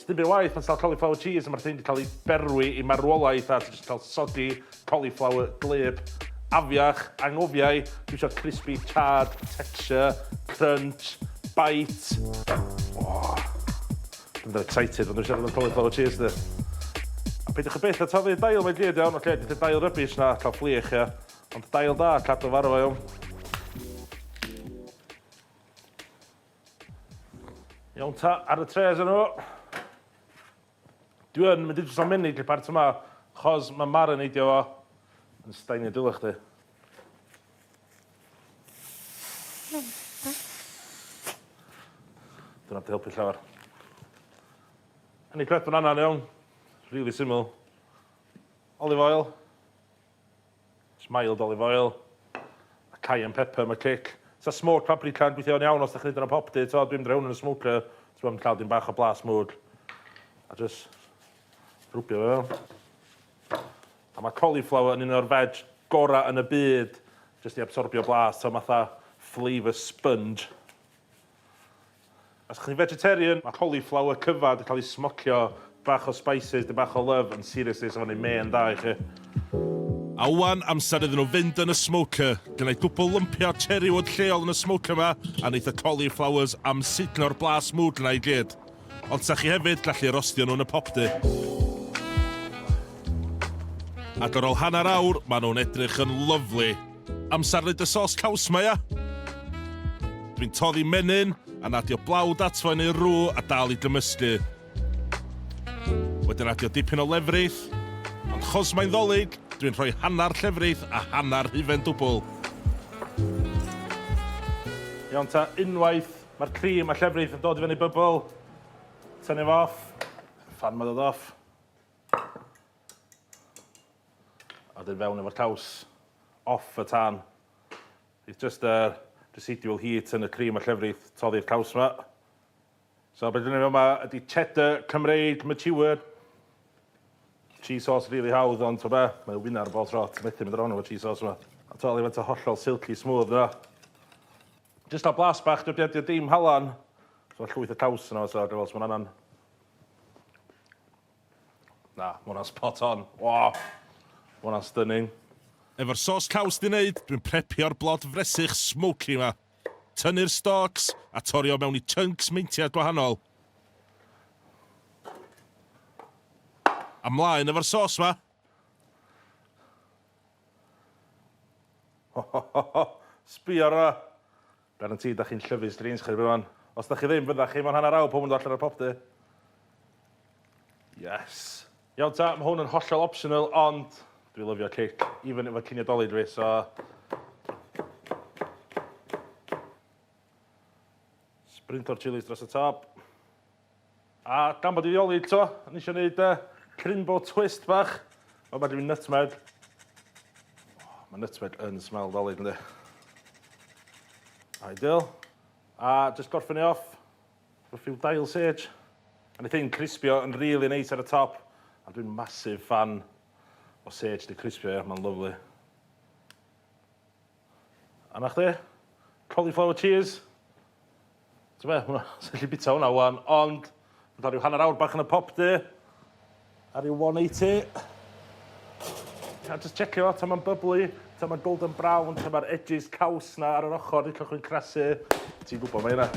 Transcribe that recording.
Sdim byd waeth na cael cauliflower cheese a mae'r thing 'di cael ei berwi i marwolaeth a ti jyst cael soggy cauliflower glib, afiach, anghofiau, dwi eisiau crispy charred texture, crunch, bite. Oh, dwi'n dod excited pan dwi'n siarad am cauliflower cheese di. A peidiwch y byth a taflu y dail mae gyd iawn, oce, okay, dail rubbish na, cael fflich ia. Ond dail da, cadw farw iawn. Iawn ta, ar y trays nhw. Dwi yn mynd i jyst am munud i'r part yma, chos mae marineidio fo yn staenio dwylo chdi. Dyna di helpu llawer. Any prep banana iawn. Really syml. Olive oil. Just mild olive oil. A cayenne pepper mae cic. Sa smoked paprika yn gweithio'n iawn os da chi'n neud yn y popty, to, dwi'n mynd rhoi hwn yn y smoker. Ti'n bod yn cael dim bach o blas mwg. A just rwbio fe fewn. A mae cauliflower yn un o'r veg gorau yn y byd, just i absorbio blas, so matha flavour sponge. Os chi'n vegetarian, mae cauliflower cyfa 'di cael ei smocio, bach o spices, dim bach o love, and seriously, sa fo'n neud mên da i chi. A wan, amser iddyn nhw fynd yn y smoker. Gynna i gwpl lympiau cherrywood lleol yn y smoker 'ma, a neith y cauliflowers amsugno'r blas mwg 'na i gyd. Ond 'sa chi hefyd gallu rostio nhw yn y popty. Ac ar ôl hanner awr, maen nhw'n edrych yn lyfli. Amser neud y sos caws 'ma ia? Dwi'n toddi menyn a nadio blawd at fo i neud rw a dal i gymysgu. Wedyn adio dipyn o lefrith, ond chos mae'n ddolig, dwi'n rhoi hannar llefrith a hannar hufen dwbl. Iawn ta, unwaith mae'r cream a llefrith yn dod i fyny bubble, tynnu fo off, ffan ma ddod off. A wedyn fewn efo'r caws. Off y tân. It's just a residual heat yn y cream a llefrith toddi'r caws ma. So beth dyn ni yma ydy cheddar Cymreig mature. Cheese sauce really hawdd ond to be, mae'n winner bob tro. Ti'n methu mynd wrong efo cheese sauce yma. A to, faint o hollol silky smooth yna. Just a blas bach, dwi'n adio dim halan. So llwyth o caws yna, so dwi'n fel, so mae'n Na, ma' hwnna'n spot on. Waw! Ma' hwnna'n stunning. Efo'r sos caws 'di neud, dwi'n prepio'r blod fresych smoky 'ma. Tynnu'r stalks a torri o mewn i chunks meintiau gwahanol. A mlaen efo'r sos 'ma. Ho ho ho ho! Sbia ar hwnna! Guaranteed dach chi'n llyfu screens chi erbyn wan. Os dach chi ddim, fyddach chi mewn hanner awr pob yn dod allan o'r popty. Yes! Iawn ta, mae hwn yn hollol optional, ond dwi lyfio cic, even efo cinio Dolig fi, so... Sprinklo'r chilies dros y top. A gan bod i ddioli, to, o'n eisiau gwneud crinbo twist bach. O, mae gen i nutmeg. Oh, mae nutmeg yn smell dolyg, ynddi? Ideal. A just gorffen ni off. A few dial sage. A wneith hyn crispio yn really neis ar y top. A dwi'n massive fan o sage di crispio, ia, mae'n lovely. A na chdi, cauliflower cheese. Ti'n be, hwnna, sa'n gallu bita hwnna wan, ond mae'n dal rhyw hanner awr bach yn y popty, ar ryw 180. A just checio fo, tan mae'n bubbly, tan mae'n golden brown, tan mae'r edges caws na ar yr ochr, di cychwyn crasu. Ti'n gwybod mae yna.